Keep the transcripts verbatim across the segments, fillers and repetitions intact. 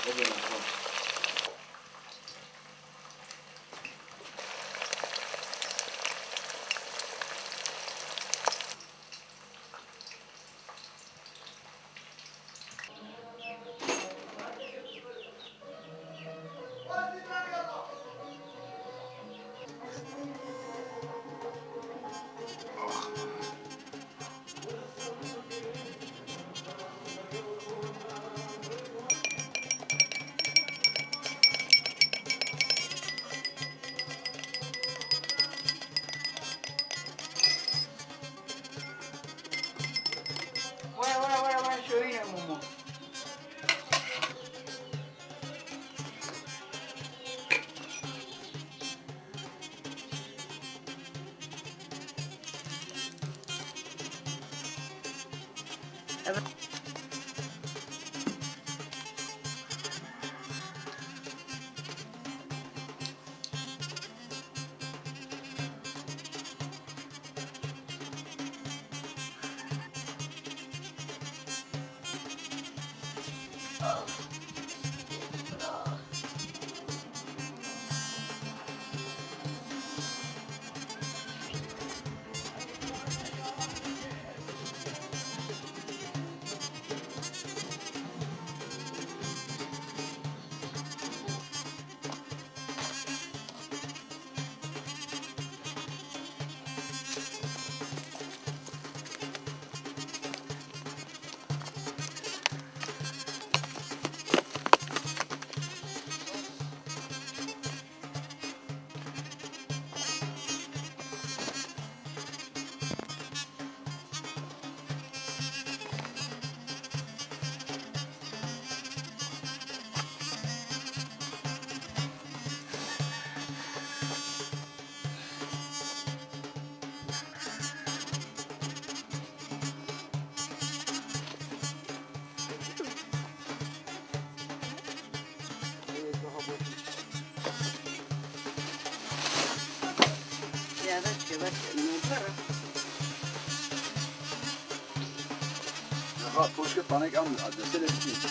Were, were, were, were, şoyîne Momo. Ziyade dike, bes nokara. Ha, poşket panek am, adrese de bitti.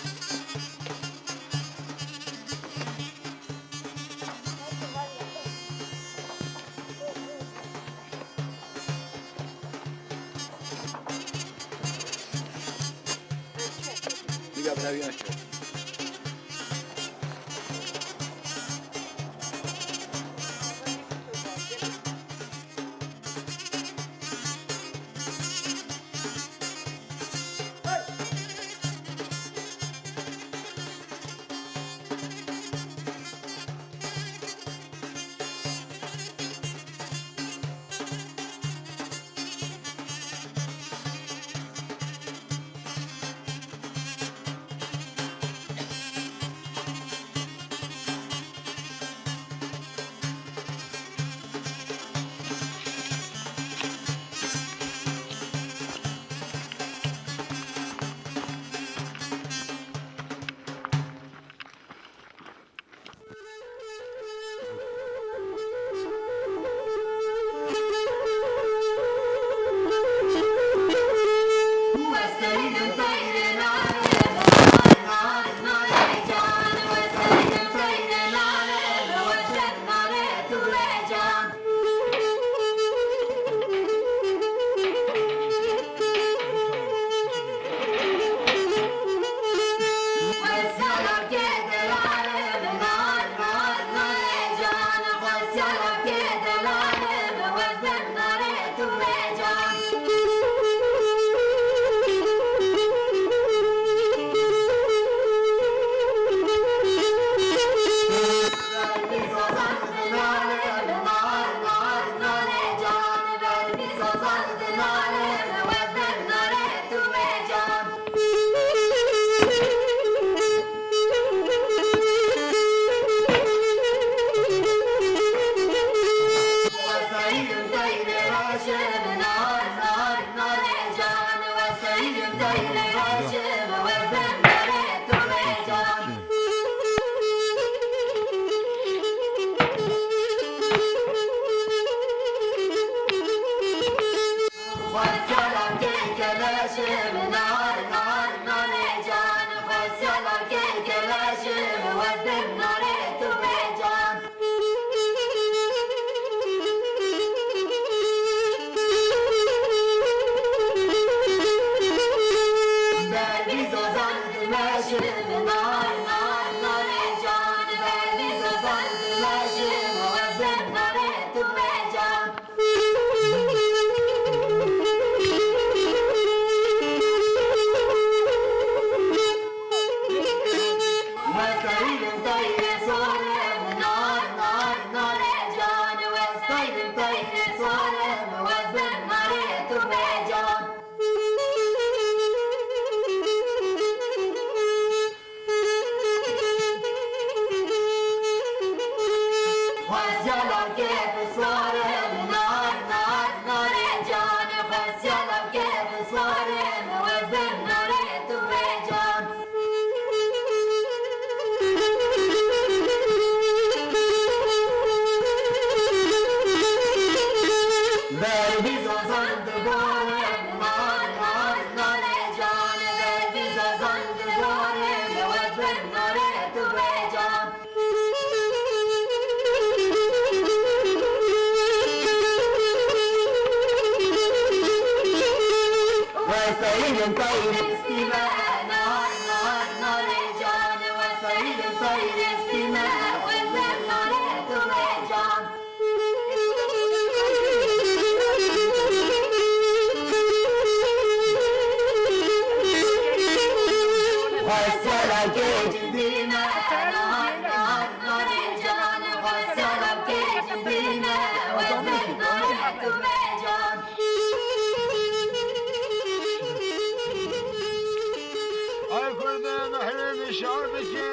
Ay kurdê mehrê nişar bike,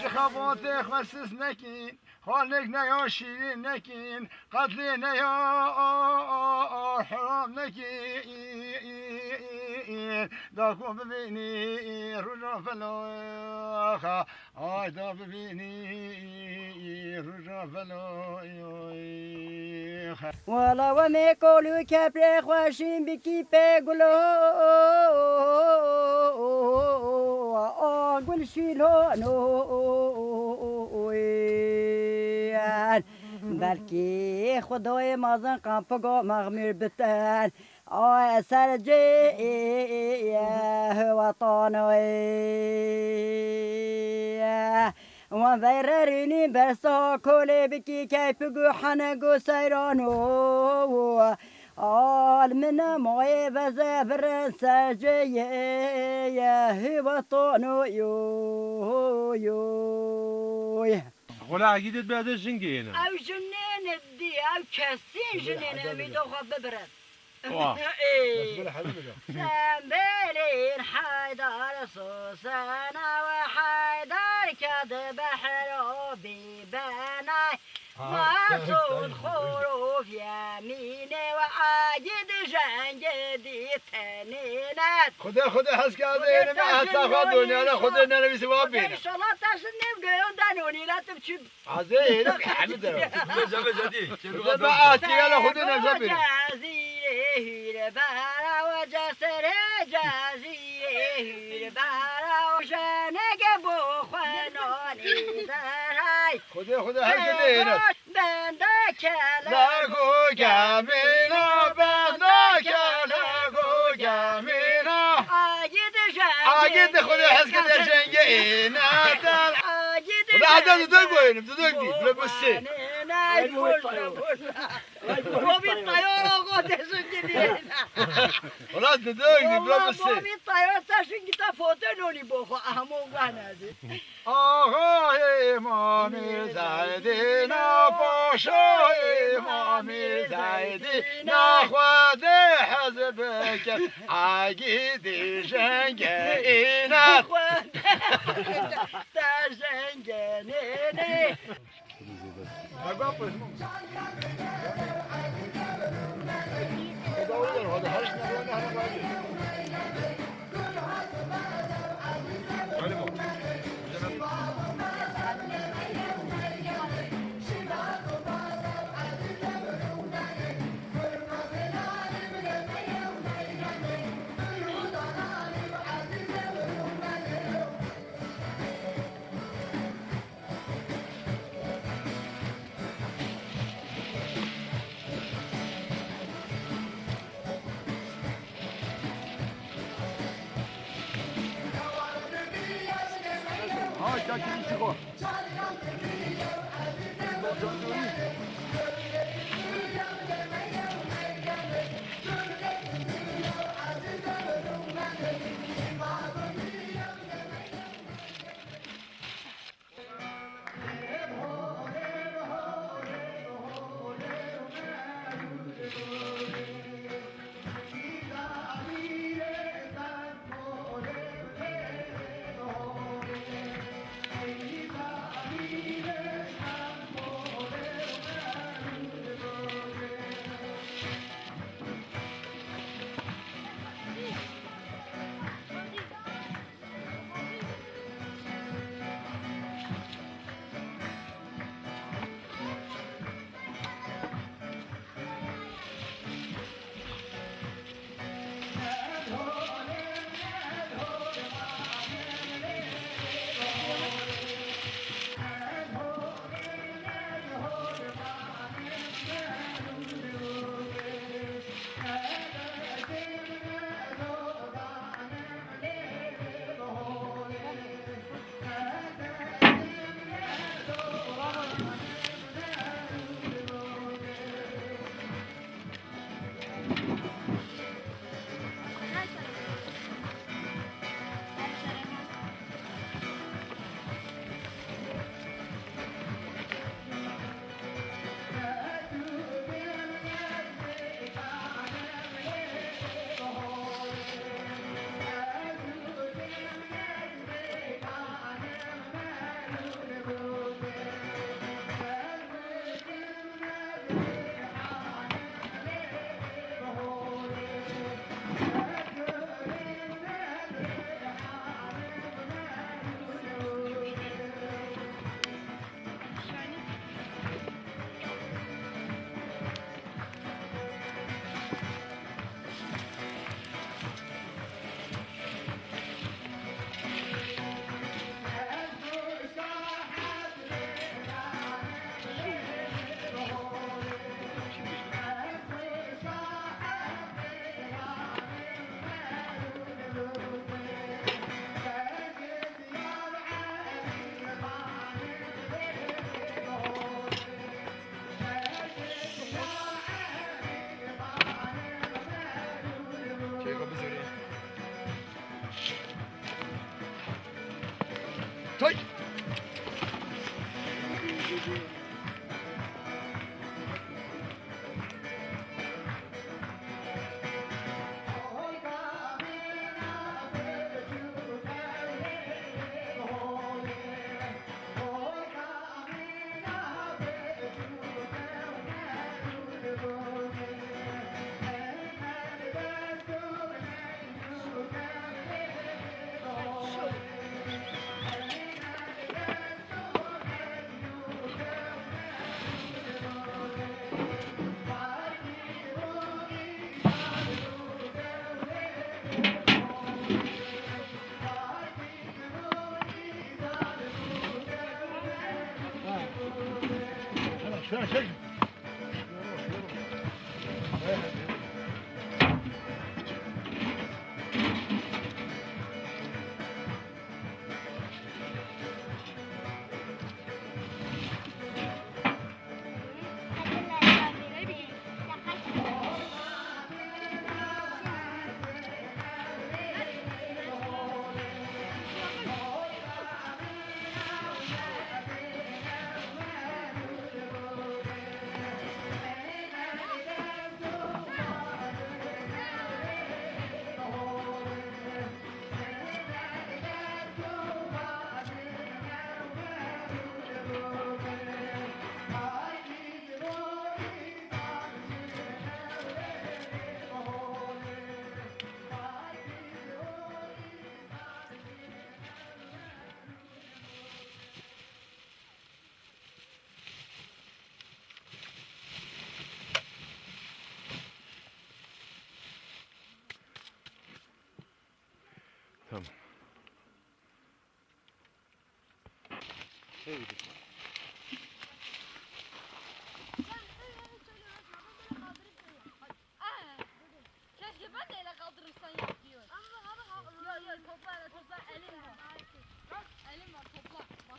ji xebatê xwe sis nekîn, xwanik neya şîrîn nekîn, qetlê neya heram nekîn, da ku bibînî roja feloxa. Ay da bibînî roja veloyê. Wala we mê kol û keprê xweşîn bikî pê gulo. A gul şîlano. Belkî Xwedayê mezin qampiga mexmîr biten. Ay ser cê wetanê. Wan veyrerînî bersa kolê bikî keyp gu hene gu seyrano. Al min mayê veze virin ser cê wetanê. Yoy yoy. Xula Egîdê berde jingê ne. Ew jinên dî, ew kesîn jinên em ê doxa bibirin. Wa. Ê. Semberên Heydar sosena we Heydar ke di behro bî benay. Ha, Martûn xorof yemînê we Egîd jengê dî tenê net. Xwedê, Xwedê hez kerde, Xwedê êrê me heta xwe donî, Xwedê, Xwedê nenivîsî wa bîne. Înşallah te ji nêv goyon danonî, la tu çi Azê hêrî hemî de. Beca, beca dî. Xwedê me atiye la Xwedê ne jebî. Cezîrê hîr bara we cesirê cezîrê hîr bara we jenege bo xwe nonî deray. Xwedê, Xwedê her gidê hêrî. Bende kele. Lego gemîna, bende kele go gemîna. Agid jengê. Agid Xwedê hez kede jengê êne del. Agid. Ulan hadi duduk koyalım, duduk değil. Bırak bu se. Ay boş ver, boş ver. Bobî tayara xwe teşekkür ederim. Ulan duduk değil, bırak bu se. Bobî tayara teşekkür ta foto noni bo xwe ahmo gwana di. Axa Îmamî Zeydîna, Paşa Îmamî Zeydîna, Xwedê hez bike, Egîdî jengê îna. Xwedê te jengê nênê. Tamam. Keşke ben de ele kaldırırsan yap diyor. Yok, yok, topla hele, topla, elim var. Elim var, topla.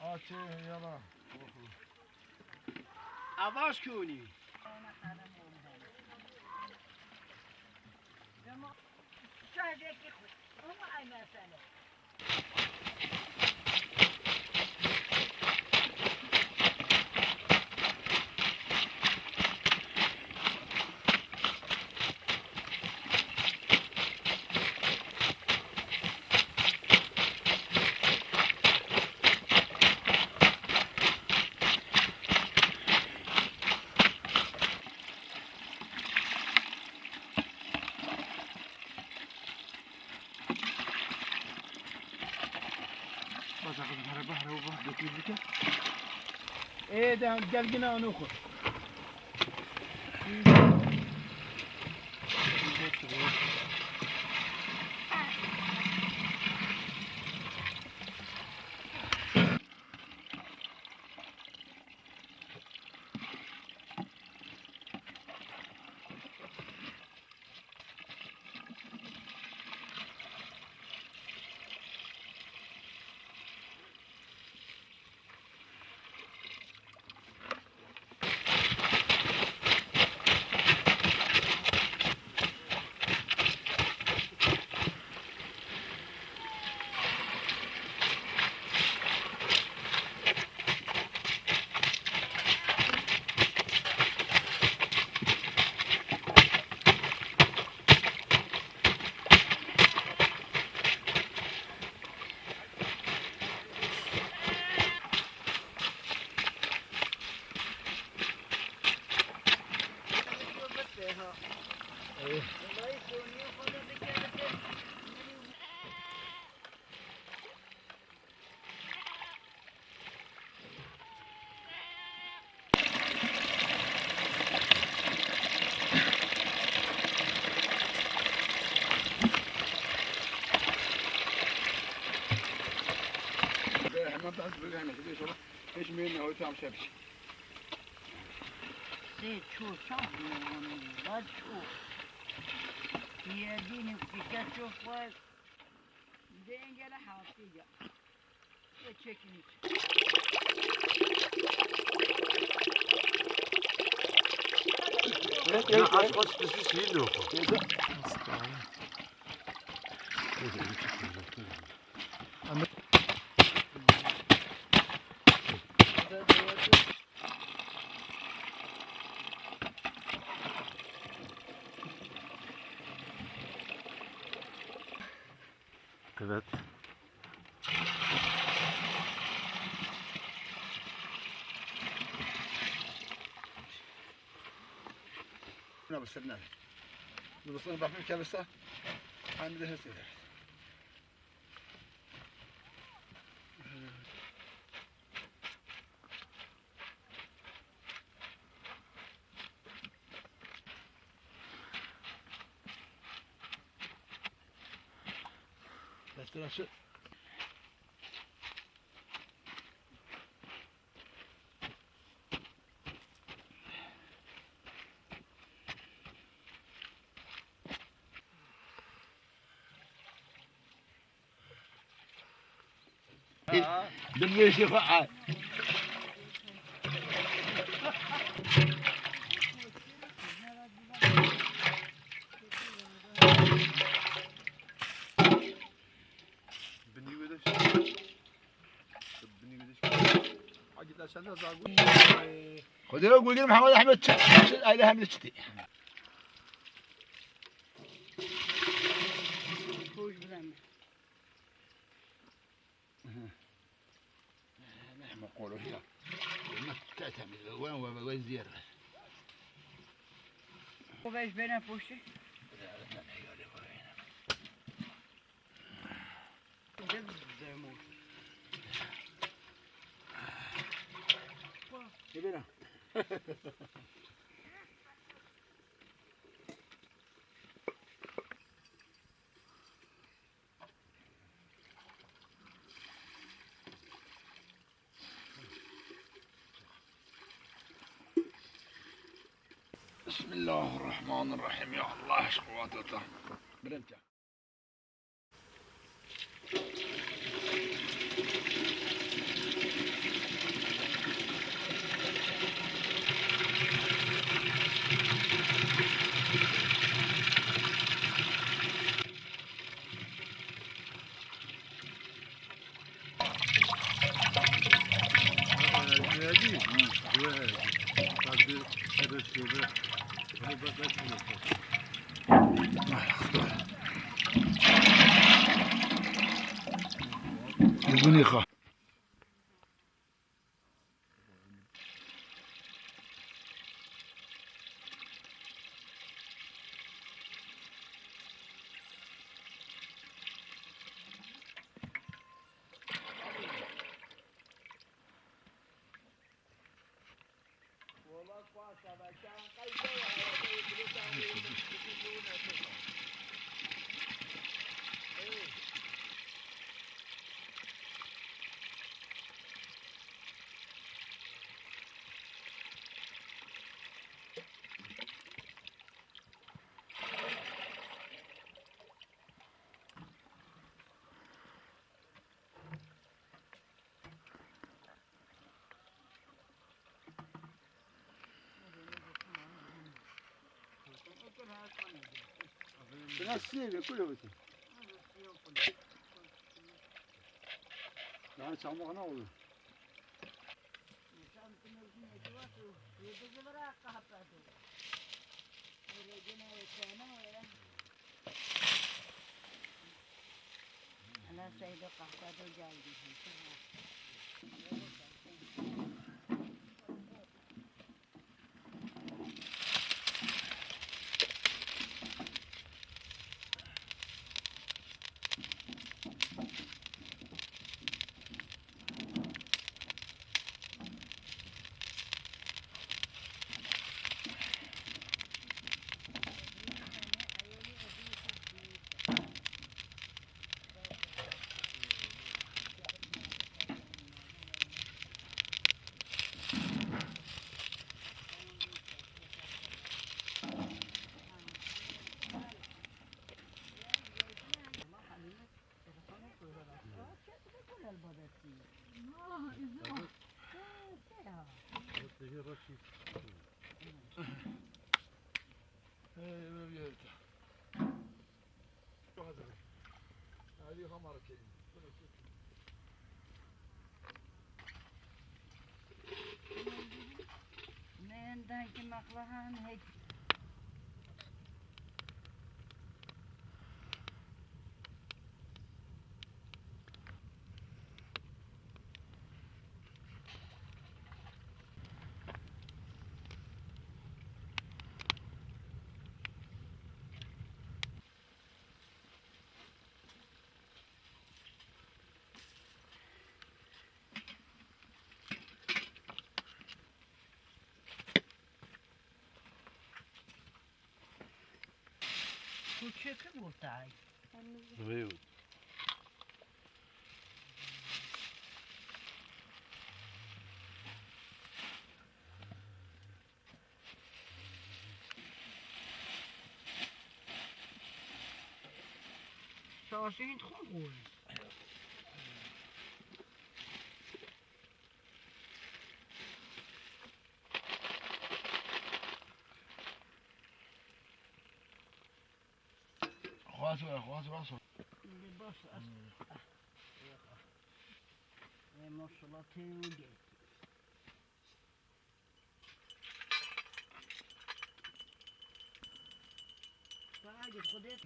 Açê yala. Avaş konî. Şahdeki kut. Ama ay mesele. Baza kızım, hele bak, hele bak, götür bir kere. Ee, de, gel yine anı oku. Hemen ben böyle hemen gidiyor inşallah. Hiç mühim ne, o tam şey bir şey. Sê ço çav ne, var ço. Yedînim kike çok var. Dengele haftiya. Ve çekmiş. Ya aç, aç, bir şey, şeyin de yok. Evet. Buna bir sırna. Bu sırna bakayım kendisi. Hani de hepsi. Destler açık. Dibêjê xwe a. Binî wê de. Binî wê de. Hacı da sen de zagu. Xwedê gulgir Mihemed Ehmed çi, çi, aile hem de çi tê. Rehme qolo ya. Te temiz, wen we, we ziyer ver. O beş bene poşu. Ebera. Bismillahirrahmanirrahim. Ya Allah, aşk wata ta. Birinci. Li gunê xwe. Biraz siyê ve kule olsun. Daha çamur ne olur? Ana Seydo qahpe do cayî. Min dengê meqlehan hek. Koçê kim ortayî? Rêw. Şaşîn xwe goy. Xwaz we, xwaz we so. Indi baş as. Ê maşallah têwî. Sağa git, Xwedê.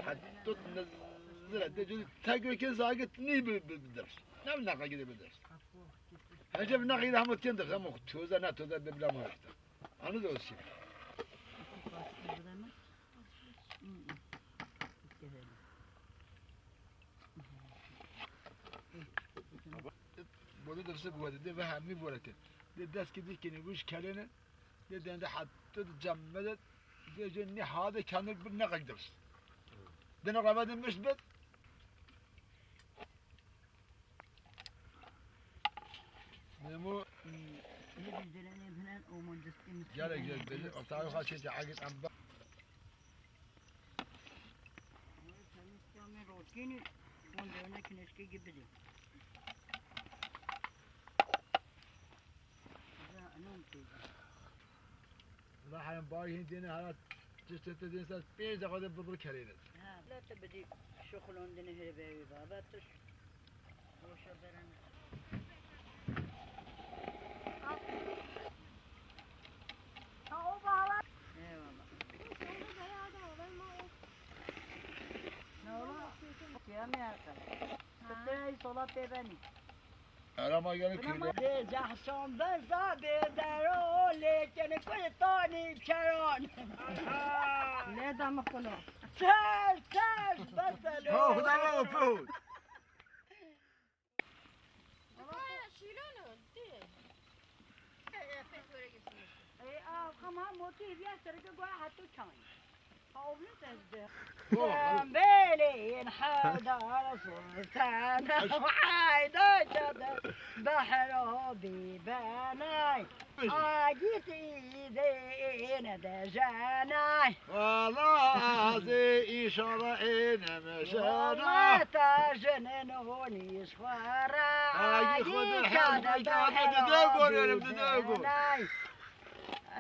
Heta tu nizire, de cüz tek ve kez agit ni bi, bi, bi ders. Ne bi naqa gide bi ders. Hece bi naqa gide hemut kende, hemut toza, ne toza, de bila ma işte. Anı da olsun. Borî derse bi wede de ve hemî vorete. De dest ki dikini bu iş kelene. De dende hatta de cemmede. De je ne hade kendi bir ne kadar. De ne kadar de müsbet. Nemo. Gelek gelek beri. Ortağı kaç gece agit amba. Rotini, bunlarına kineşke gibi de. Za, anam teyze. La hem bay hindine hala çeşitli dinse pênc dakika de bir bir kereyne. Ha, la te bidî şuxulondine hiri be wî baba tu. Boşa beren. Sağ ol baba. Eyvallah. Ne ola? Kiyam ya. Tutay sola pebeni. Erama gelin kuyruğu. De cahşan beza be dero lêkin kuytani keran. Ne dam kulu. Ters ters bes alo. Ha, Xuda me put. Şîlano, de. Ey, a, kama motî hîviya sereke goya hatu çay. Belên hewdar sultan hayda çade behro bî benay. Agît îdê êne de jenay. Wala zê îşara êne me jenay. Wala ta jinin honî ji xwe re. Agît xwe de hez bike, hadi dide gor, erim dide gor.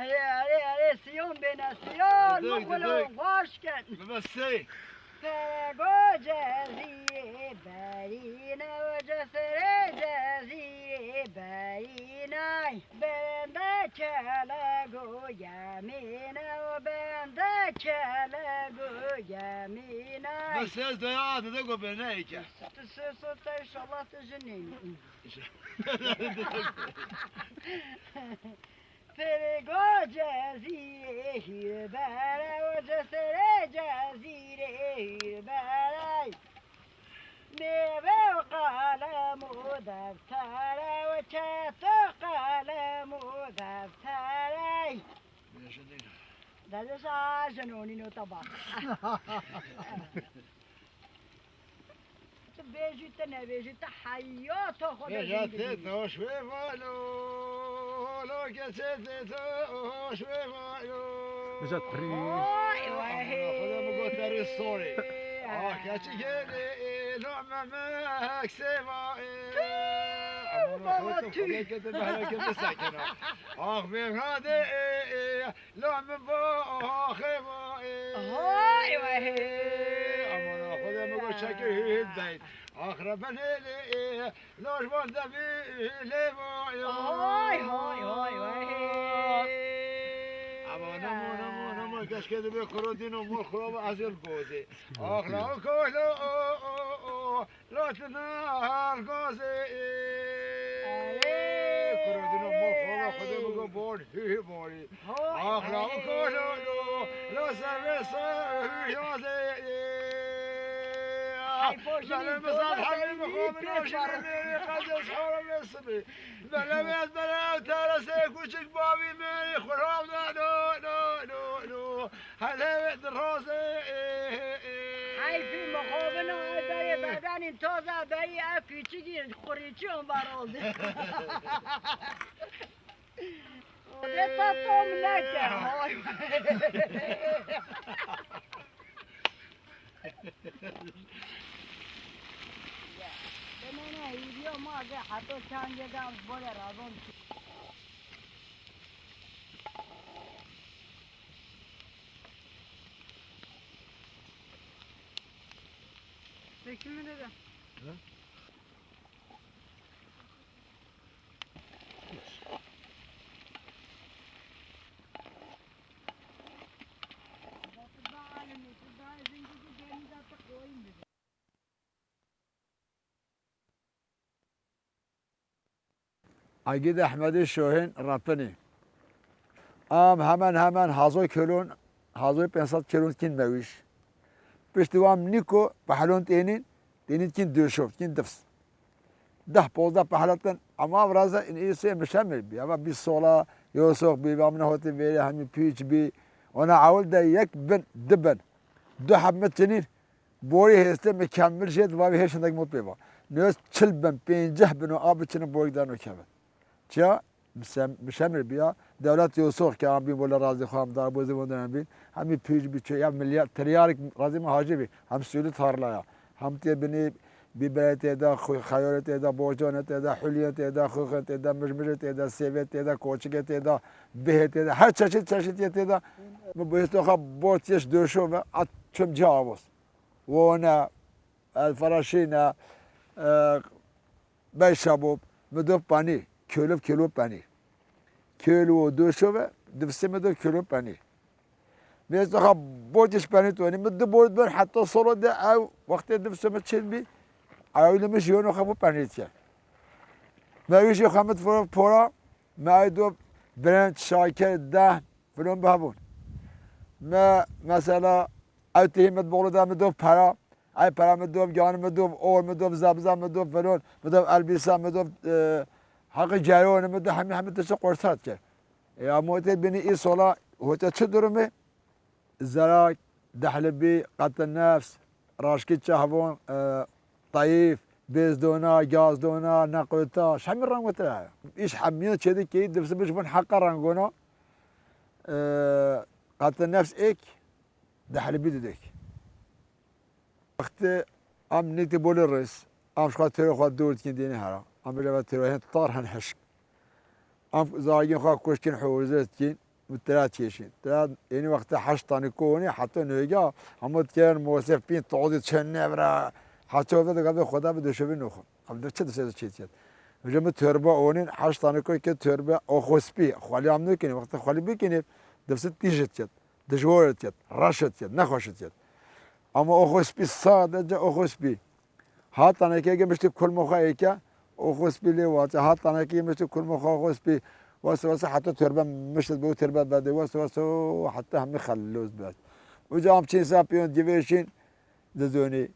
Erê, erê, erê, siyon bêne, siyon, didek, mixulo, didek. Xweş ken. Bibe sey. Pego cezîrê berîne û cesirê cezîrê berînay. Bende kelego yemîne û bende kelego yemînay. Bes ez de ya, dide go bêne eke. Tu sê sota inşallah tu jinî. Pêrgo cezîrê hîrbere û cesirê cezîrê hîrbere. Mêve û qalem û deftere û çet û qalem û deftere. Dede şa jenonî nota bak. Tu bêjî, tu nebêjî, tu heyata xwe de Bêje zindî tê bî. Toş wê valo, lo ke çê tê toş wê valo. Bêje trî. Vay, vay. Xwedê min got te rê sorê. Ah, keçikê lê, lo memek sêva, e. Tüh, Aman baba, Xwedê, tüh. Xwedê ke te behreke bisekine. Ah, vê hade, e, e, La min va axê va ê. Hay vay hey. Aman Xwedê min got çekê hê hê deyt. Axre ben hê lê ê. La ji van devî lê va ê. Hay hay hay vay hey. Aman aman aman aman, keşke de bir kuro dino mor kuro va azil gozê. Axre o koylo o o o. Latina gazê. Erê. Kuradino mo xora xode mi go bor, hü hü bori. Hoy, Axla hoy. Kolo lo, la serre sa hü yazê. Ay, poşini Bele mi zat dola hali mi beni xo mi pes no şere var. Meri qazes xora mi sıbi. Bele mi ez bele tara se küçük babi meri xora da no no no no. Hele ve razê. Heyfî mixabin û berê bedanên taze berî ev küçükî qurîçiyon var oldu. Xwedê te tom neke. Hay. Demene hîriyo ma ge heto çangê de borê radon. Çekilme dede. Hı? Agîd Ehmedî Şohên Repinî. Am hemen hemen hazo kilon hazirî pênc sed kêlon kîn mewîş. Piştî wan nîko pehlon tênîn, tênîn kîn döşov, kîn difs. Deh pozdeh pehletin, ama viraza in îsê mişemir bî. Eva bîst sola, yosox bî, va min hotê vêrê hemî pîç bî. Ona ewil de yek bin, di bin. Du heb min çinîn, borî hêste mükemmel jêt, va vê hêşindek mot pê va. Nêz çil bin, pênceh bin û a biçinin borî dano kevin. Çiya? Misem-, mişemir biya. Dewlet yosox ke an bîn bola razî xwe am dar bozê vondan bîn. Hemî pîç bî çi, ya milyar, tiryarik razî me hacî bî. Hem sûlî tarlaya. Hem tê binî bîberê tê de, xu-, xeyolê tê de, borcanê tê de, huliyê tê de, xuxê tê de, mijmijê tê de, sêvê tê de, koçikê tê de, bihê tê de, her çeşit çeşitiyê tê de. Mi bu hêsto xwe borç yeş döşo ve at çim cavos. Wone, el feraşîne, e, Bey şabo, mi do panî, kêlo kêlo panî. Kêlo û doşo ve, divsê mi do kêlo panî. Vêz daha borciş panî tonî, mi du borc ben heta solo de ew, wextê divsê mi çêt bî, ew li mi jiyono xwe bu panî tiye. Me wî jî xwe mi diforo pora, me ew do birenç, şaker, deh, filon bihebûn. Me mesela ew tihî mi dibolo de mi do pera, Ay pera mi dov, giyan mi dov, or mi dov, zabza mi dov, felon mi dov, elbîsa mi dov, e, heqî ceyon mi dov, hemî hemî tişt qorsa dike. E, ama te binî î sola hote çi durum e? Zerak, dehlibî, qetin nefs, raşkî çehvon, e, tayîf, bêzdona, gazdona, neqota, hemî rang wetire. Îş hemiyan çêdikî, divsi bi ji bin heqa rangona, e, qetin nefs êk, dehlibî didek. Wextê em nêtî bolê rêz, em ji xwe têro xwe dor dikîn dênê hera. Em bêje ve têro hin tar hin hişk. Em zargên xwe kuşkên hewze dikîn û tira çêşîn. Tira ênî wextê heşt tanî ko onî heta nêga, hemû dikerin mosef pîn tozî çen nevra. Heta ve de gavê xwe da bi döşevî noxin. Em de çi dise çêtiyet. Ji min torba onîn heşt tanî ko ke torba oxo spî. Xwelî em nêkinî, wextê xwelî bikînî, dibse tîj dikêt. Dijwar et yet, reş et yet, nexweş et yet. Ama oxo spî, sadece oxo spî. Hat tanekê ge miştî kulmo xwe êke, oxo spî lê wate. Hat tanekê miştî kulmo xwe oxo spî. Wese wese heta torbe mişt bu torbe bede. Wese wese heta hemî xellos bes. Uca am çin sa piyon civêşin dizonî.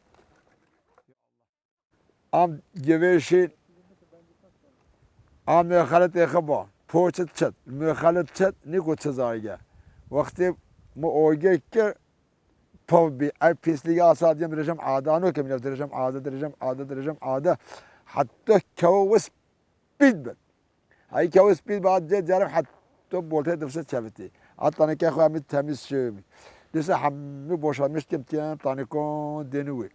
Am civêşî, am mêxeletê xwe ba. Poçit çet, mêxelet çet, nîko çi zayge. Wextê mi oge kir, pov bî. Ev pîslîgê asa diyem rejim ada, no ke min ev rejim ada, rejim ada, rejim ada. Heta kewo wis pît bin. Hay kewo spît ba cê carim heta boltê dibse çevitî. At tanekê xwe hemî temîz şewmî. Dîsa hemî boşalmiş kim tiyan tanekon dêni wê.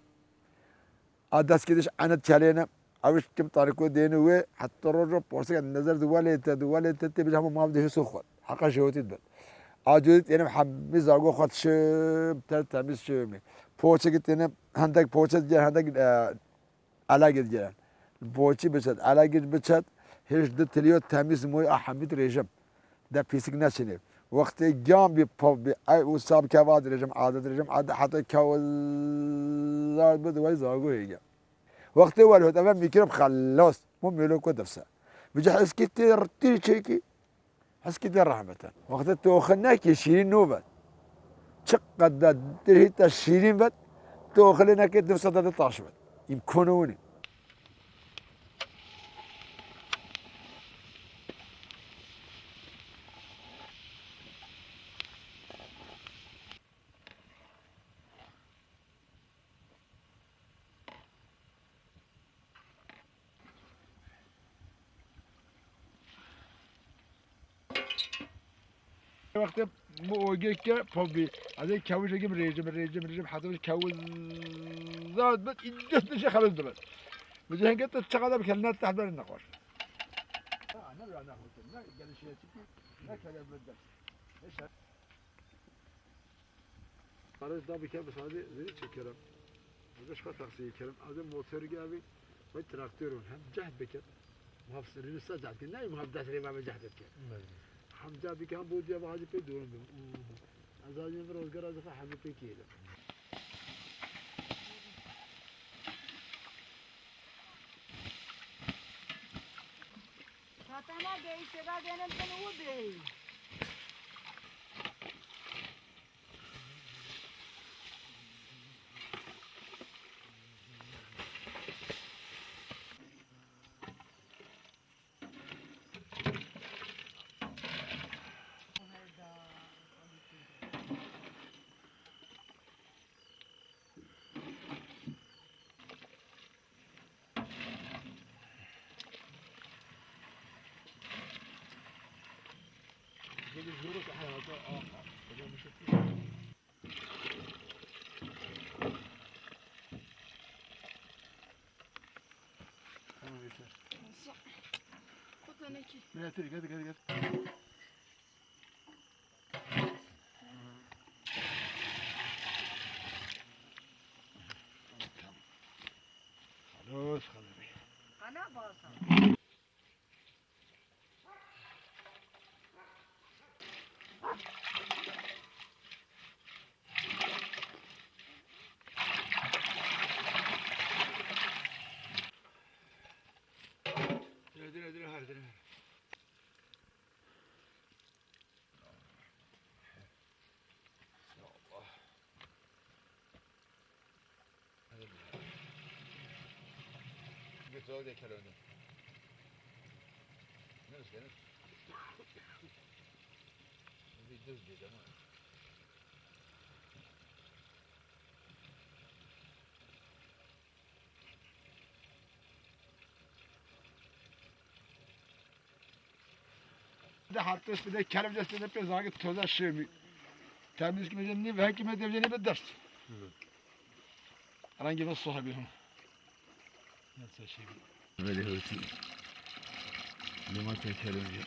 A dest kediş ene telêne. Awiş kim taneko dêni wê, heta rojo porseke nezer di welê te, di welê te, tê bêje hemû mav de hêso xwe. Heqa jewtî dibin. A cewtî têne hemî zargo xwe şim, ter temîz şimî. Poçekî têne hendek poçe diye, hendek, e, Elagê digeren. Boçî biçet, elagê biçet, hêj di tiliyo temîz moy a hemî dirêjim. De pîsik neçinê. Wextê giyan bî, pov bî, ey û sab keva dirêjim, ade dirêjim, ade heta kewzar bi, di wey zago hêge. Wextê wel hot, eve mîkrob xelos. Mo mêlo ko defse. Vîca heskî têr tîr çêkî. Heskî de rehmet e. Wextê tu oxil nekî şîrîn nobet. Çiqet de dirhî te şîrîn bet, tu oxilê nekê di sede de taş bet. Îmkano winî. Wextê mi oge ke pov bî. Ez ê kewij ekim rêjim, rêjim, rêjim, heta kewizat bit, îddet dişe xelos dibit. Bi cihenge te çiqada bikele, ne tehber nexweş. Ha, ne bira nexweş, ne gelişe çiki, ne kele bi dest. Arız da bike, bi sadê zirî çekerim. Ez ji xwe taksiyê kerim. Ez ê motor gevî, xwe traktör û hem cehd bikin. Muhaf sirî sa cehd bikin. Ne muhaf dest rê me cehd bikin. Hem cehd bikin, hem bo diye hacî pê durum bim. Ez hacî bir rozgar ez xwe hemî pê kêlim. Fatama Bey, seba benim bunu bu bey. Xwe tenekî. Gel, gel, gel, gel. Tamam. Xelos, xelos. Qana basa. Dire, dire, dire, her, dire, her. Ya Allah. Götür de keloni. Ne istedim? Bir düz bir ama. De hatta üstünde kerem de üstünde pezagi toza şemi. Temiz ki mecen ni ve ki mecen ni be ders. Rangi ve sahibi hum. Nasıl şey? Böyle hırtı. Limon teker önce.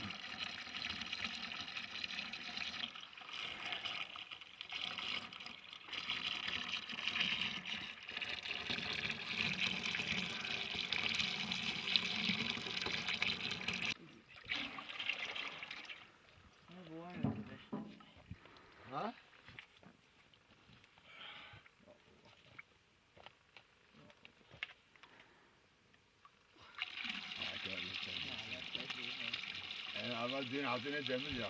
Ha? Ee, ama dün hazine demir ya.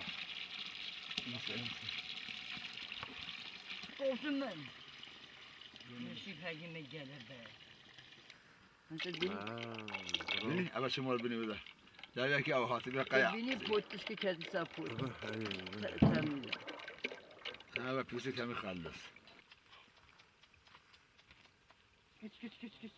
Olsun ben. Yeşil hacime gelir be. Hadi beni. Ha, doğru. Beni, ama şimdi var beni burada. Ya belki o hatı bir kaya. Beni pot, işte kendisi pot. Hı, hı, hı. Te-, temiz. Ha, bak, pisi temiz kaldı. Geç, geç, geç, geç.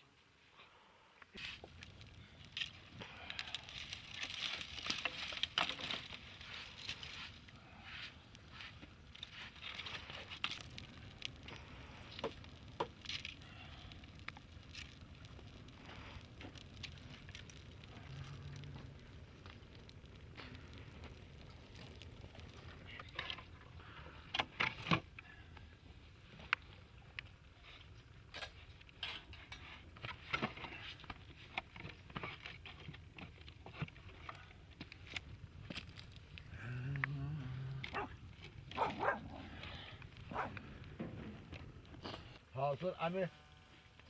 Hasıl, em ê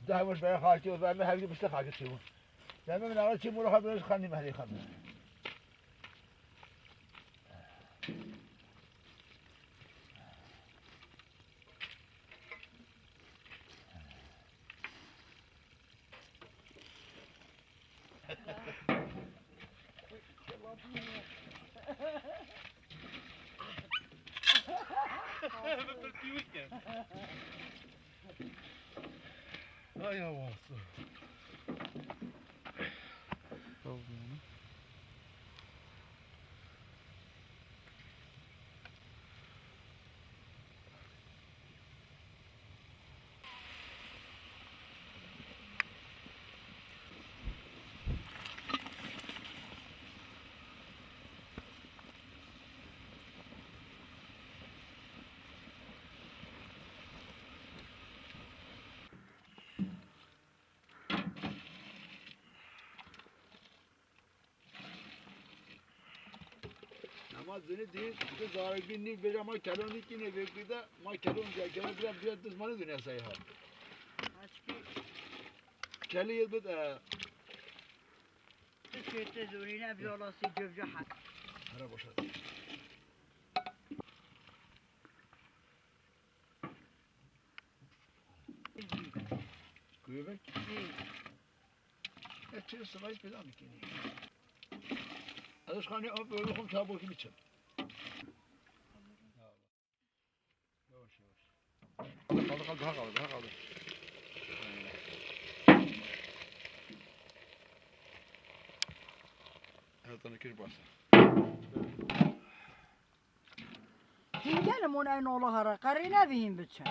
deh miş beye xakî, em ê hevdî bişte xakî çîbû. Em ê min ara çî mûro xwe bi xanî mehlê xwe. Ay, Allah'ım. Ama zini di, di zarek bin ni bira ma kelon ni kine ve kida, ma kelon ya, kelon bira, bira duz mani dunya sayha. Aşkı. Keli yıl bit, e. Kötü zorine bir olası gövce hak. Hara boşa. Göbek. Hı. E, çi sıvayı peyda mı kini? Ez xanê av böyle xum çabuk gibi çim. Yavaş yavaş. Kaldı, kaldı, daha kaldı, daha kaldı. Her tane kir basa. Gelin ona en ola hara. Karine vihim biçe.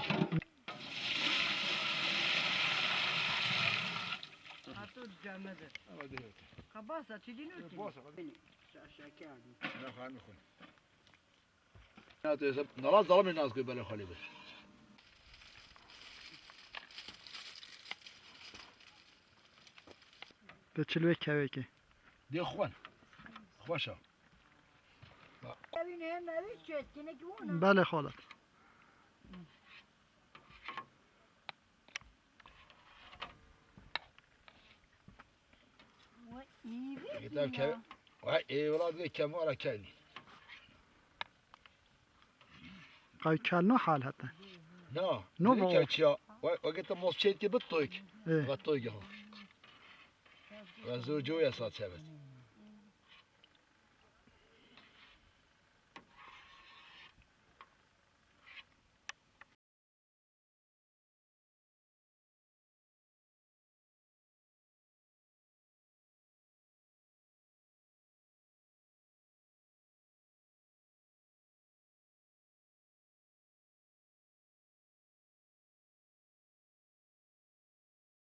Hatun camide. Ama değil. Kabasa, çidin ötün. Bosa. Şaşa geldi. Ne hangi konu? Ya, tu esa, nala zalim nas koy bele xalî be. Te çilvê kevekê. Dê xwen. Xweş e. Evîn hem evî çet, kine ki wona. Belê xalat. Vay, iyi bir Yeter dünya. Ke, vay, eyvallah, bir kemara kendi. Qey kelno hal hete. Na, No, ne bu. Ke çiya? Vay, o gete mos çet ki bit toyk. E. Ve toyk ya. Ve zor coya saat sebet.